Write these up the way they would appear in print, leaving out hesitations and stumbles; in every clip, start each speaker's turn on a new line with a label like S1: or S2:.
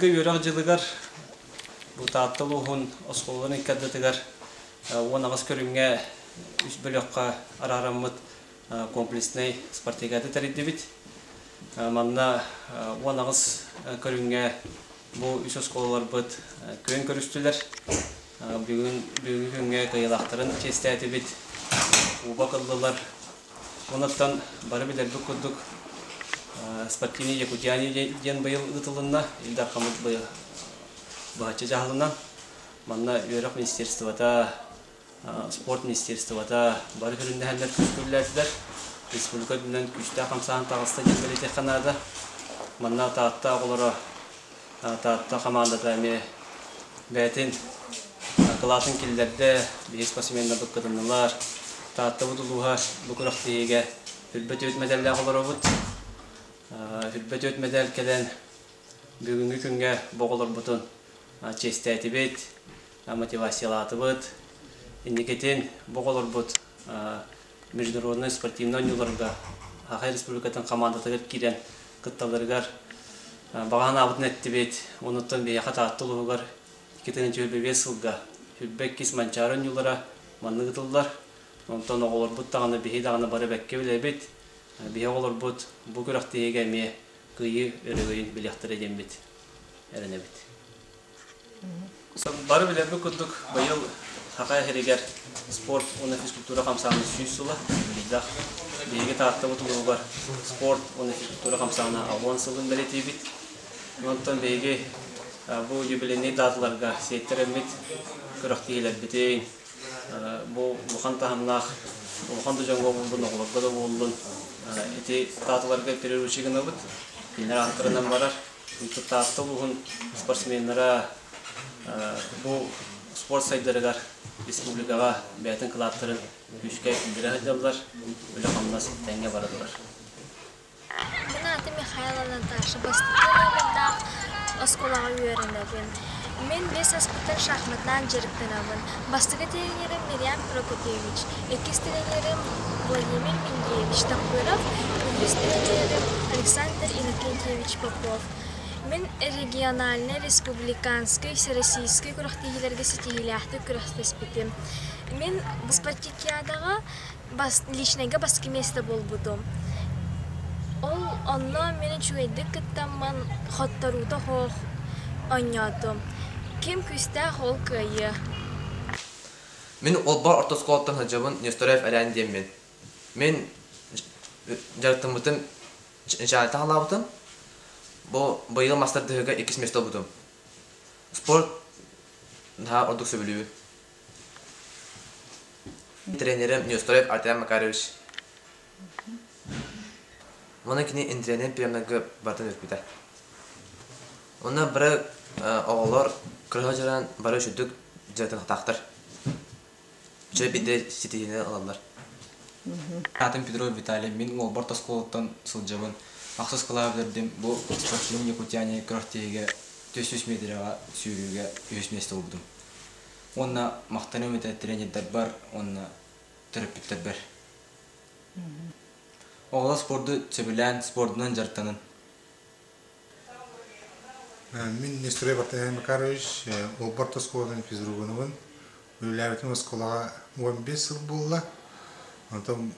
S1: Быйылгы үөрэх дьылыгар бу Таатта улууһун оскуолаларын икки ардытыгар 18 көрүҥҥэ үс бөлөххө араараммыт комплекснай спартакиада тэрийдибит. Манна 18 көрүҥҥэ бу үс оскуолаларбыт күөн көрүстүлэр. Бүгүн бүгүҥҥү күҥҥэ кыайыылаахтарын чиэстээтибит, кубок ыллылар. Онуттан бары билэрбит курдук спортивный Якутяне диэн быйыл ыытылынна. Ил Дархаммыт быһаччы дьаһалынан. Манна үөрэх министерствота, спорт министерствота бары көрүннэһэллэр күүскүллээтилэр. Республика үрдүнэн күүстээх хамсааһын таҕыста диэн бэлиэтиэххэ наада. Манна Таатта оҕолоро, Таатта хамаандата эмиэ бэйэтин кылаатын киллэрдэ, биһиги спортсменнарбыт кытыннылар. Тааттабыт улууһа бу күрэхтэһиигэ үрбэ түөрт мэдээллээх олоробут. Үрбэ түөрт мэдээл кэлэн бүгүҥҥү күҥҥэ бу оҕолорбутун чиэстээтибит, мотивациялаатыбыт. Инникитин бу оҕолорбут международнай спортивнай оонньууларга Саха Республикатын хамаандатыгар киирэн кытталларыгар баҕа санаабытын эттибит. Онуттан биһиэхэ Таатта улууһугар 2025 сылга Сүрбэ иккис Манчаары оонньуулара маннык ытыллар. Онтон оҕолорбут даҕаны, биһи даҕаны бары бэккэ билэбит. Биһи оҕолорбут бу күрэхтэһиигэ эмиэ кыайыы өрөгөйүн билиэхтэрэ диэммит эрэнэбит. Бары билэрбит курдук, быйыл Саха сиригэр спорт уонна физкультура хамсааһына 100 сыла юбилейдаах. Биһиги Тааттабыт улууһугар спорт уонна физкультура хамсааһына 60 сылын бэлиэтиибит. Онтон биһиги бу юбилейнай даталарга сиэттэрэммит күрэхтэһиилэрбитин, бу улахан таһымнаах улахан да дьоҥҥо буоллун, оҕолорго да буоллун, ити даталарга переручи гынабыт. Кинилэр ааттарынан барар. Таатта улууһун спортсменнара бу спорт сайдарыгар республикаҕа бэйэтин кылааттарын күүскэ киллэрэ сылдьаллар, үлэ-хамнас тэҥҥэ бара турар.
S2: Мин аатым Михайлова Наташа, бастакы номердаах оскуолаҕа үөрэнэбин. Мин биэс аспыттан шахматынан дьарыктанабын. Бастакы тренерим Мирьям Прокопьевич, иккис тренерим Владимир Миндеевич Таппыров, үһүс тренерим Александр Иннокентьевич Попов. Мин региональнай, республиканскай, всероссийскай күрэхтэһиилэргэ ситиһиилээхтик күрэхтэспитим. Мин спартакиадаҕа бас, личнайга бастакы миэстэ буолбутум. Ол онно мин үчүгэйдик кыттаммын хотторуута суох оонньоотум. Ким күүстээх ол кыайыа.
S3: Мин Олбор орто оскуолаттан сылдьабын Нестеров Эрээн диэммин. Мин дьарыктаммытым начальник таһалаабытым. Бу быйыл мастардыһыга иккис миэстэ ылбытым. Спорт наһаа ордук сөбүлүүбүн. Тренерим Нестеров Артем Макарович. Уонна кини интриэнин приемнарга барытын үппүтэ. Онно бары оҕолор кыра дьаран бары үчүгдүк дьарыктаахтар. Үчүгэй биирдэ ситиһиини ылаллар.
S4: Аатым Петров Виталий, мин Уолбар оскуолаттан сылдьабын. Ахсыс кылааһы бүтэрдим. Бу спортивный Якутяне күрэхтэһиигэ 400 метрэҕэ сүүрүүгэ үһүс миэстэ ылбытым. Уонна махтаныам этэ тренердэрбэр уонна төрөппүттэрбэр. Оҕолор спорду сөбүлээн, спордунан дьарыктанын.
S5: Мин Нестеров Артемий Макарович, Уолбарт оскуолатын физругунабын. Үлэлээбитим оскуолаҕа 15 сыл буолла. Онтон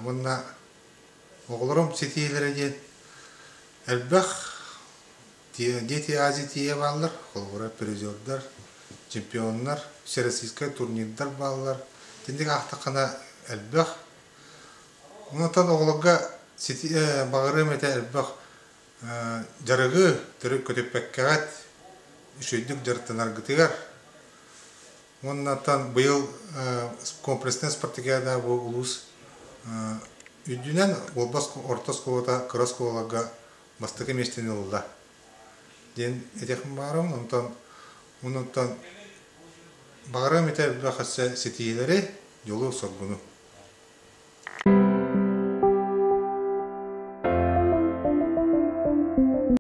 S5: уонна оҕолорум ситиһиилэрэ диэн элбэх Дети Азии тиийэ бааллар, холобура призердар, чемпионнар, всероссийскай турнирдар бааллар. Итинник аахтаххына элбэх. Онтон оҕолорго баҕарыам этэ элбэх дьарыгы төрүт көтүппэккэҕит, үчүгэйдик дьарыктанаргытыгар. Уоннаттан быйыл комплекснай спартакиада бу улуус үрдүнэн Уолбас орто оскуолата кыра оскуолаларга бастакы миэстэни ылла диэн этиэхпин баҕарабын. Онтон онтон баҕарыам этэ элбэх өссө ситиһиилэри, дьолу-соргуну.